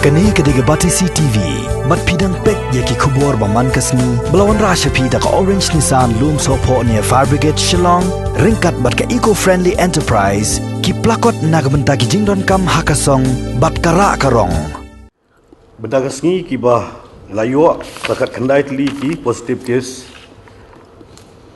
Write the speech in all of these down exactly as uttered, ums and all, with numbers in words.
Kane ka dei ka Batesi T V. Bad phi dang peit ïa ki khubor ba man ka sngi ba la wanrah sha phi da ka Orange Nissan Lumsohphoh near Fire Brigade Shillong, ryngkat bad ka Eco Friendly Enterprise, ki plakot na ka bynta ki jingdonkam ha ka song bad ka rah ka rong. Bynta ka sngi kiba la ïoh, la khatkhyndai tylli ki positive case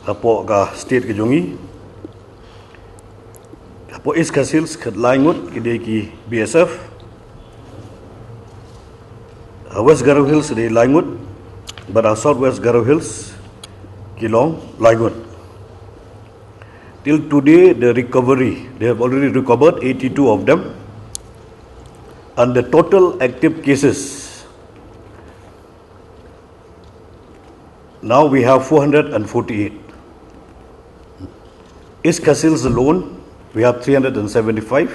hapoh ka state ka jong ngi. Hapoh East Khasi Hills khatlai ngut ki dei ki B S F. Ha West Garo Hills dei lai ngut, bad ha South West Garo Hills ki long lai ngut. Till today, the recovery, they have already recovered eighty-two of them. And the total active cases, now we have four hundred and forty-eight. East Khasi Hills alone, we have three hundred and seventy-five.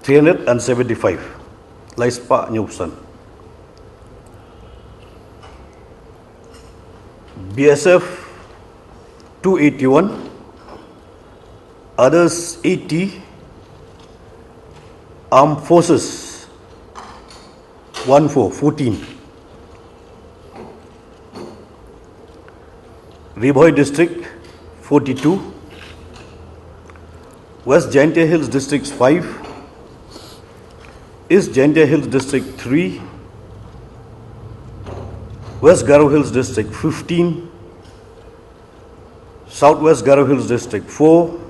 Three hundred and seventy-five. Lai spah hynñiewphew san. B S F two eighty-one, others eighty, armed forces one four, fourteen. Ri Bhoi District forty-two, West Jaintia Hills District five, East Jaintia Hills District three, West Garo Hills District fifteen, South West Garo Hills District four,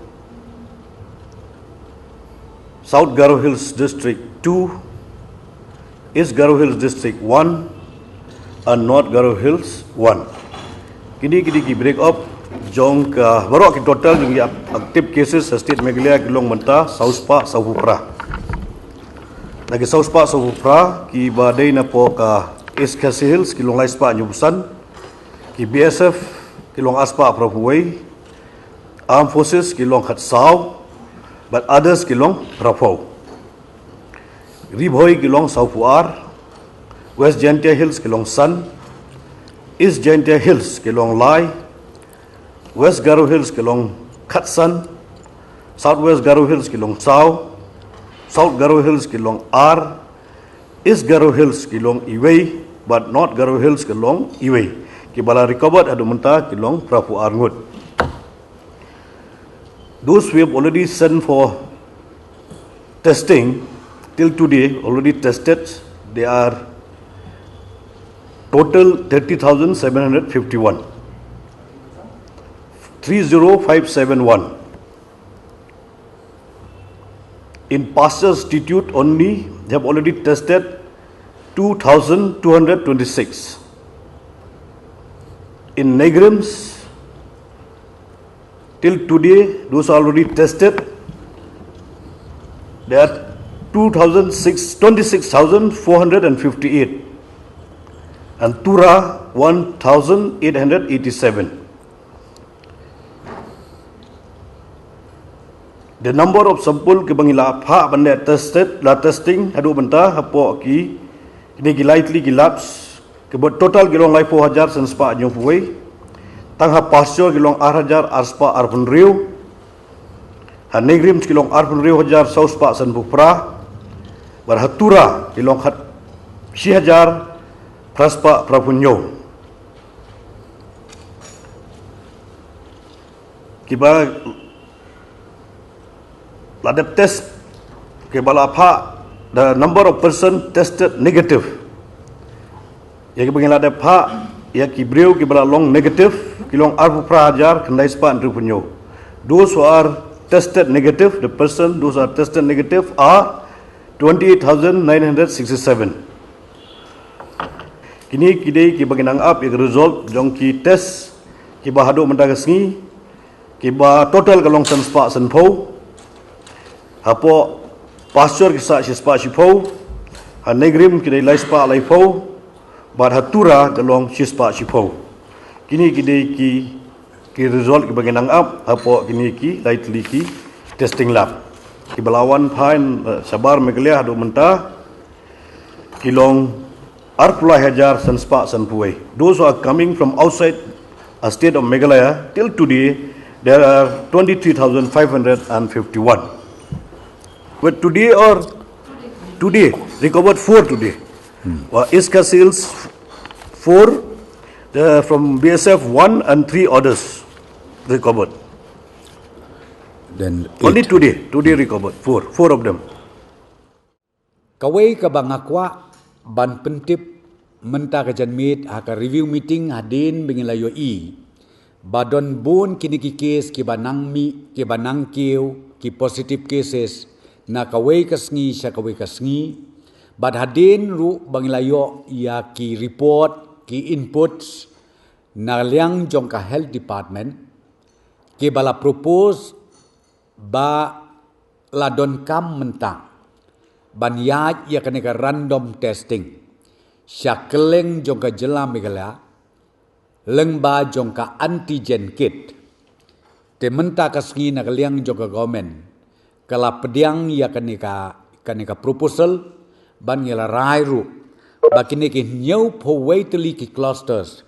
South Garo Hills District two, East Garo Hills District one, and North Garo Hills one. Kine ki dei ki break up jong ka baroh ki total jong ki active cases ha state Meghalaya ki long mynta saw spah sawphew phra. Na ki saw spah sawphew phra kiba dei napoh ka East Khasi Hills ki long lai spah hynñiewphew san, ki B S F ki long ar spah phraphew wei, Armed Forces ki long khatsaw, bad others ki long phraphew. Ri Bhoi ki long sawphew ar, West Jaintia Hills ki long san, East Jaintia Hills ki long lai, West Garo Hills ki long khatsan, South West Garo Hills ki long saw, South Garo Hills ki long ar, East Garo Hills ki long iwei, bad North Garo Hills ki long iwei. Kiba la recovered haduh mynta ki long phraphew ar ngut. Those we have already sent for testing till today, already tested, they are total thirty thousand seven hundred fifty-one. Three zero five seven one. In Pasteur Institute only, they have already tested two thousand two hundred twenty-six. In NEIGRIHMS, till today, those are already tested, they are two thousand six, twenty-six thousand four hundred fifty-eight. And Tura, one thousand eight hundred eighty-seven. The number of sample kiba ngi la phah ban leh tested, la testing haduh mynta hapoh ki, kine ki lai tylli ki labs, kiba total ki long laiphew hajar san spah hynñiewphew wei. Tang ha Pasteur ki long ar hajar ar spah arphew hynriew. Ha NEIGRIHMS ki long arphew hynriew hajar saw spah sanphew phra. Bad ha Tura ki long khat, shi hajar phra spah phraphew hynñiew. Kiba la dep test, kiba la phah, the number of person tested negative. Ïa kiba ngi la dep phah, ïa ki briew kiba la long negative, ki long arphew phra hajar khyndai spah hynriewphew hynñiew. Those who are tested negative, the person, those who are tested negative are twenty-eight thousand nine hundred sixty-seven. Kine ki dei kiba ngi nang ap ïa ki result jong ki test kiba haduh mynta ka sngi, kiba total ka long san spah sanphew. Hapoh Pasteur ki sah shi spah shiphew. Ha NEIGRIHMS ki dei lai spah laiphew. Bad ha Tura ka long shi spah shiphew. Kine ki dei ki, ki result kiba ngi nang ap hapoh kine ki lai tylli ki testing lab. Kiba la wan phai, eh, shabar Meghalaya haduh mynta ki long arphew lai hajar san spah sanphew wei. Those who are coming from outside a state of Meghalaya, till today, there are twenty-three thousand five hundred fifty-one. But today or Today, recovered four today. Wah, East Khasi Hills, four, the, from B S F, one, and three others recovered. Then Only eight. Today, today recovered, four, four of them. Kawei kaba nga kwah ban pyntip mynta ka janmiet ha ka review meeting hadien ba ngi la ïohi ba don bun kine ki case kiba nang mih, kiba nang kiew, ki positive cases na kawei ka sngi sha kawei ka sngi. Bad hadien ruh ba ngi la ïoh ïa ki report, ki inputs na liang jong ka health department kiba la propose ba la donkam mynta ban ïaid ïa kane ka random testing sha kylleng jong ka jylla Meghalaya lyngba jong ka antigen kit. Te mynta ka sngi na ka liang jong ka government ka la pdiang ïa kane ka, kane ka proposal bad ngi la rai ruh ba kine ki hynñiewphew wei tylli ki clusters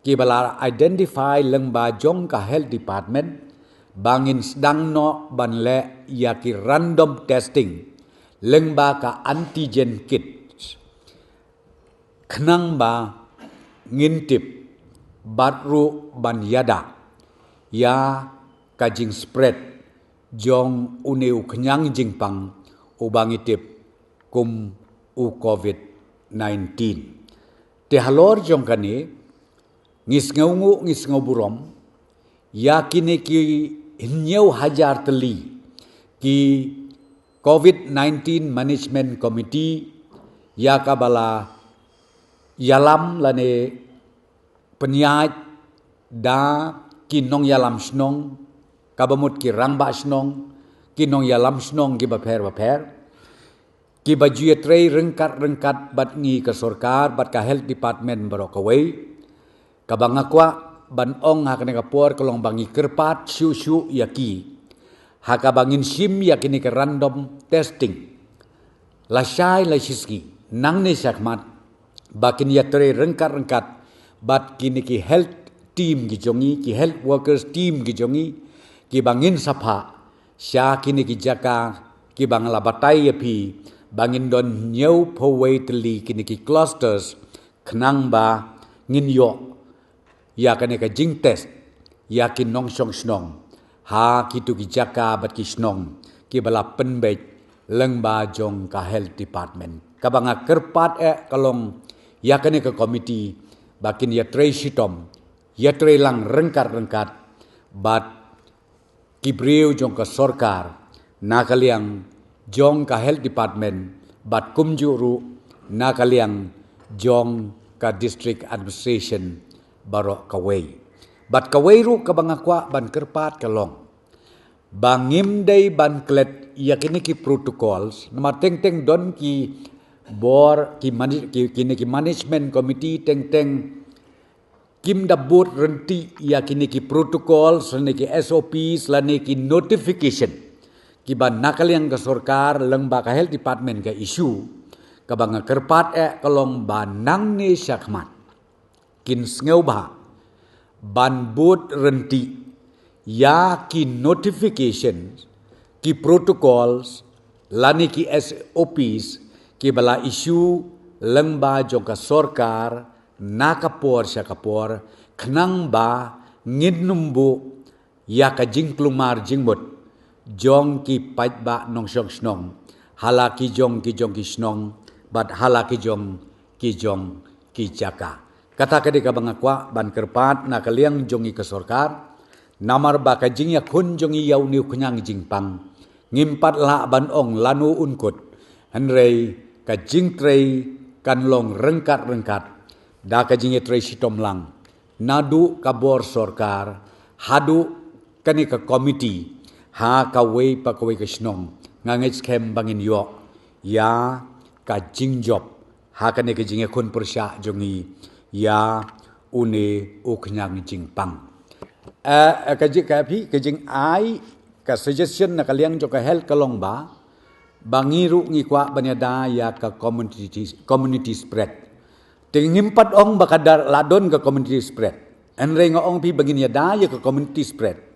kiba la identify lyngba jong ka health department ba ngin sdang noh ban leh ïa ki random testing lyngba ka antigen kit. Khnang ba ngin tip bad ruh ban ïada ïa ka jingspread jong une u khñiang jingpang uba ngi tip kum u COVID nineteen. Te halor jong kane, ngi sngewnguh, ngi sngewburom ïa kine ki hynñiew hajar tylli ki COVID nineteen Management Committee ïa kaba la ïalam lane pynïaid da ki nongïalam shnong, kaba mut ki rangbah shnong, ki nongïalam shnong kiba pher ba pher, kiba ju ïatrei ryngkat ryngkat bad ngi ka sorkar bad ka health department baroh kawei. Kaba nga kwah ban ong ha kane ka por ka long ba ngi kyrpad shuh shuh ïa ki ha kaba ngin shim ïa kine ki random testing lashai lashisngi nangne shakhmat ba kin ïatrei ryngkat ryngkat bad kine ki health team ki jong ngi, ki health workers team ki jong ngi, kiba ngin sa phah sha kine ki jaka kiba nga la batai ïa phi ba ngin don hynñiewphew wei tylli kine ki clusters khnang ba ngin ïoh ïa kane ka jingtest ïa ki nongshong shnong ha kito ki jaka bad ki shnong kiba la pynbeit lyngba jong ka health department. Kaba nga kyrpad eh ka long ïa kane ka committee ba kin ïatrei shitom, ïatrei lang ryngkat ryngkat bad ki briew jong ka sorkar na ka liang jong ka health department bad kumjuh ruh na ka liang jong ka district administration baroh kawei. Bad kawei ruh kaba nga kwah ban kyrpad ka long ba ngim dei ban klet ïa kine ki protocols, namar teng teng don ki bor, ki manage, ki, kine ki management committee teng teng kim da bud ryntih ïa kine ki protocols lane ki S O Ps lane ki notification kiba na ka liang ka sorkar lyngba ka health department ka issue. Kaba nga kyrpad eh ka long ba nangne shakhmat kin sngewbha ban bud ryntih ïa ki notifications, ki protocols lane ki S O Ps kiba la issue lyngba jong ka sorkar na ka por sha ka por khnang ba ngin nym buh ïa ka jingkulmar jingmut jong ki paidbah nongshong shnong ha la ki jong ki jong ki shnong bad ha la ki jong ki jong ki jaka. Kata ka dei kaba nga kwah ban kyrpad na ka liang jong ngi ka sorkar, namar ba ka jingïakhun jong ngi ïa une u khñiang jingpang ngim pat lah ban ong lano un kut, hynrei ka jingtrei kan long ryngkat ryngkat da ka jingïatrei shitom lang naduh ka bor sorkar haduh kane ka committee ha kawei pa kawei ka shnong. Nga ngeit skhem ba ngin ïoh ïa ka jingjop ha kane ka jingïakhun pyrshah jong ngi ïa une u khñiang jingpang. Eh, eh, ka jing, ka phi, ka jingai, ka suggestion na ka liang jong ka health ka long ba ba ngi ruh ngi kwah ban ïada ïa ka community, community spread. Te ngim pat ong ba ka da la don ka community spread. Hynrei nga ong phi ba ngin ïada ïa ka community spread.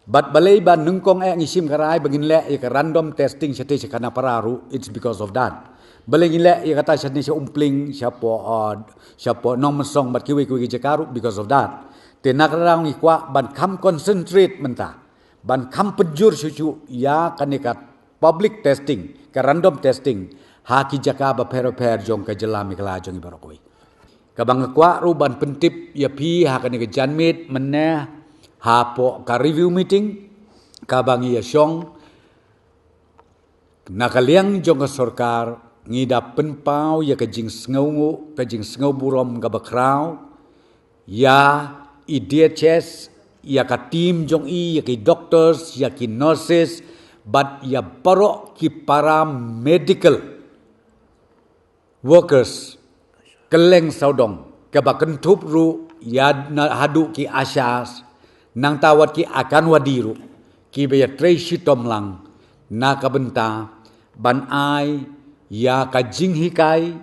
Bad balei ba nyngkong eh ngi shim ka rai ba ngin leh ïa ka random testing shatei sha Khanapara ruh, it's because of that. Balei ngi leh ïa kata shane sha Umpling, shapoh, uh, shapoh Nongmensong bad kiwei kiwei ki jaka ruh because of that. Te na kata ngi kwah ban kham concentrate mynta, ban kham pynjur shuh shuh ïa kane ka public testing, ka random testing ha ki jaka bapher bapher jong ka jylla Meghalaya jong ngi baroh kawei. Kaba nga kwah ruh ban pyntip ïa phi ha kane ka janmiet mynne hapoh ka review meeting kaba ngi ïa shong, na ka liang jong ka sorkar ngi da pynpaw ïa ka jingsngewnguh, ka jingsngewburom kaba khraw ïa i D H S, ïa ka team jong i, ïa ki doctors, ïa ki nurses, bad ïa baroh ki paramedical workers kylleng sawdong, kaba kynthup ruh ïa na haduh ki ASHAs, nangta wat ki Anganwadi ruh, kiba ïatrei shitom lang na ka bynta ban ai ïa ka jinghikai,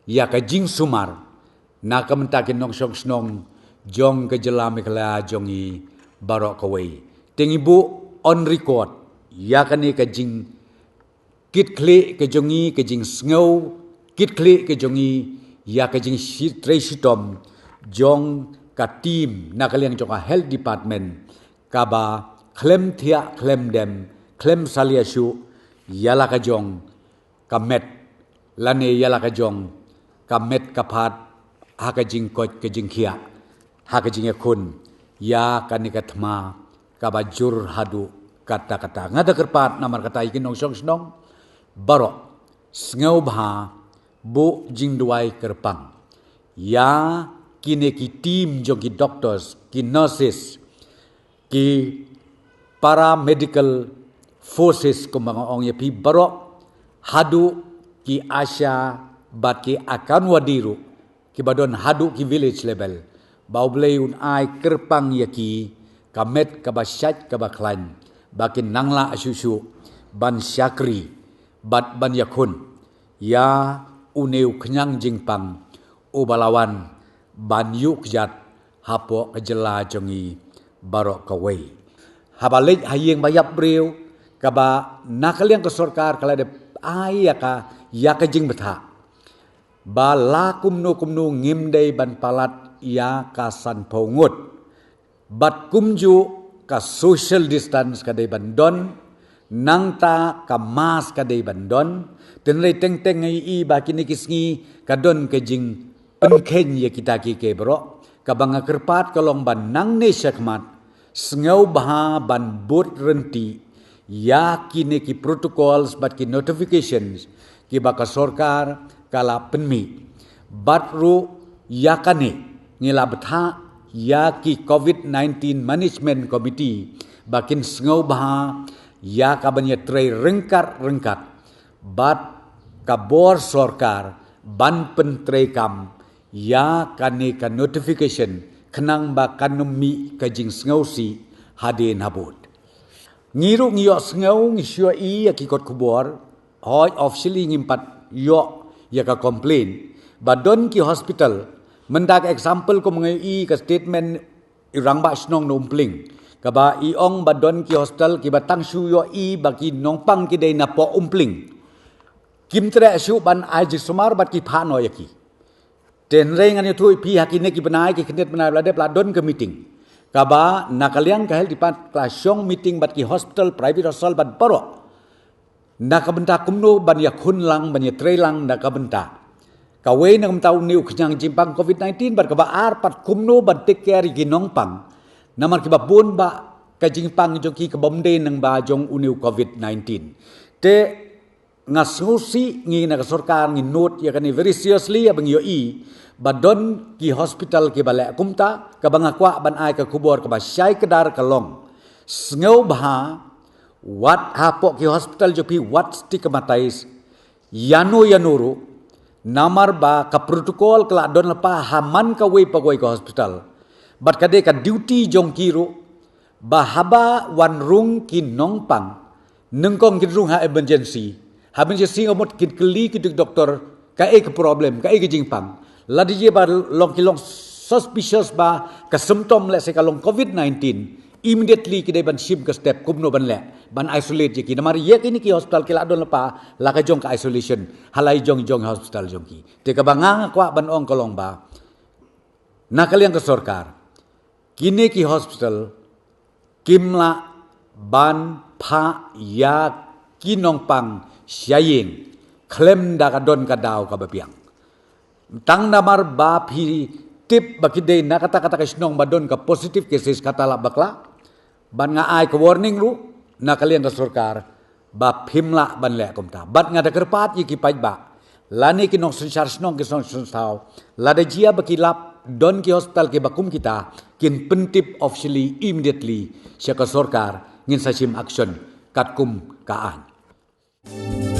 ïa ka jingsumar na ka bynta ki nongshong shnong jong ka jylla Meghalaya jong ngi baroh kawei. Te ngi buh on record ïa kane ka jing kit khlieh ka jong ngi, ka jingsngew kit khlieh ka jong ngi ïa ka jingtrei shitom jong ka team na ka liang jong ka health department, kaba khlem thiah, khlem dem, khlem salia shuh ïa la ka jong ka met, lane ïa la ka jong ka met ka phad ha ka jingkoit ka jingkhiah, ha ka jingïakhun ïa kane ka thma kaba jur haduh katta katta. Nga da kyrpad namar kata ïa ki nongshong shnong baroh, sngewbha buh jingduwai kyrpang ïa kine ki team jong ki doctors, ki nurses, ki paramedical forces, kumba nga ong ïa phi baroh, haduh ki ASHA bad ki Anganwadi ruh, kiba don haduh ki village level, ba U Blei un ai kyrpang ïa ki ka met kaba shait kaba khlaiñ, ba kin nang lah shuh shuh ban shakri bad ban ïakhun ïa une u khñiang jingpang uba la wan ban ïuh kjat hapoh ka jylla jong ngi baroh kawei. Haba leit ha ïing ba ïap briew, kaba na ka liang ka sorkar ka la dep ai ïa ka, ïa ka jingbthah ba la kumno kumno ngim dei ban palat ïa ka sanphew ngut. Bad kumjuh ka social distance ka dei ban don, nangta ka mask ka dei ban don. Tynrai teng teng ngi i ba kine ki sngi ka don ka jingpynkheiñ ïa kita ki, ki baroh. Kaba nga kyrpad ka long ban nangne shakhmat, sngewbha ban bud rynti ïa kine ki protocols bad ki notifications kiba ka sorkar ka la pynmih. Bad ruh ïa kane ngi la bthah ïa ki COVID nineteen Management Committee ba kin sngewbha ïa ka ban ïatrei ryngkat ryngkat bad ka bor sorkar ban pyntreikam ïa kane ka notification, khnang ba kan ym mih ka jingsngewsih hadien habud. Ngi ruh ngi ïohsngew, ngi shu ïohi ïa ki kot khubor, hooid officially ngim pat ïoh ïa ka complaint ba don ki hospital, mynta ka example kum nga ïohi ka statement i rangbah shnong na Umpling, kaba i ong ba don ki hospital kiba tang shu ïohi ba ki nongpang ki dei napoh Umpling, kim treh shuh ban ai jingsumar bad ki phah noh ïa ki. Tynrai ngan ïathuh ïa phi, ha kine ki bnai, ki khyndiat bnai ba la dep, la don ka meeting kaba na ka liang ka health department ka la shong meeting bad ki hospital, private hospital bad baroh, na ka bynta kumno ban ïakhun lang, ban ïatrei lang na ka bynta, kawei na ka bynta une u khñiang jingpang COVID nineteen, bad kaba ar pat kumno ban take care ïa ki nongpang, namar kiba bun bah ka jingpang jong ki ka bym dei nang ba jong une u COVID nineteen. Te nga sngewsih, ngi na ka sorkar ngi note ïa kane very seriously, ïa ba ngi ïohi ba don ki hospital kiba leh kumta. Kaba nga kwah ban ai ka khubor kaba shai kdar ka long, sngewbha wat hapoh ki hospital jong phi wat stigmatize ïano ïano ruh, namar ba ka protocol ka la don lypa ha man kawei pa kawei ka hospital, bad ka dei ka duty jong ki ruh ba haba wan rung ki nongpang, nyngkong kin rung ha emergency, ha emergency ka mut kin kylli ki doktor kaei ka problem, kaei ka jingpang. Lada ïa ba long, ki long suspicious ba ka symptom, let's say, ka long COVID nineteen, immediately ki dei ban shim ka step kumno ban leh ban isolate ïa ki. Namar ïa kine ki hospital ki la don lypa la ka jong ka isolation ha la i jong jong hospital jong ki. Te kaba nga nga kwah ban ong ka long ba na ka liang ka sorkar, kine ki hospital kim lah ban phah ïa ki nongpang sha ïing khlem da ka don ka daw kaba biang. Tang namar ba phi tip ba ki dei na kata kata ka shnong ba don ka positive cases kata la bakla. Ban nga ai ka warning ruh na ka liang ka sorkar ba phim lah ban leh kumta. Bad nga da kyrpad ïa ki paidbah lane ki nongsynshar shnong ki nongsynshar thaw, lada jia ba ki lap don ki hospital kiba kum kita, kin pyntip officially immediately sha ka sorkar, ngin sa shim action katkum ka aiñ.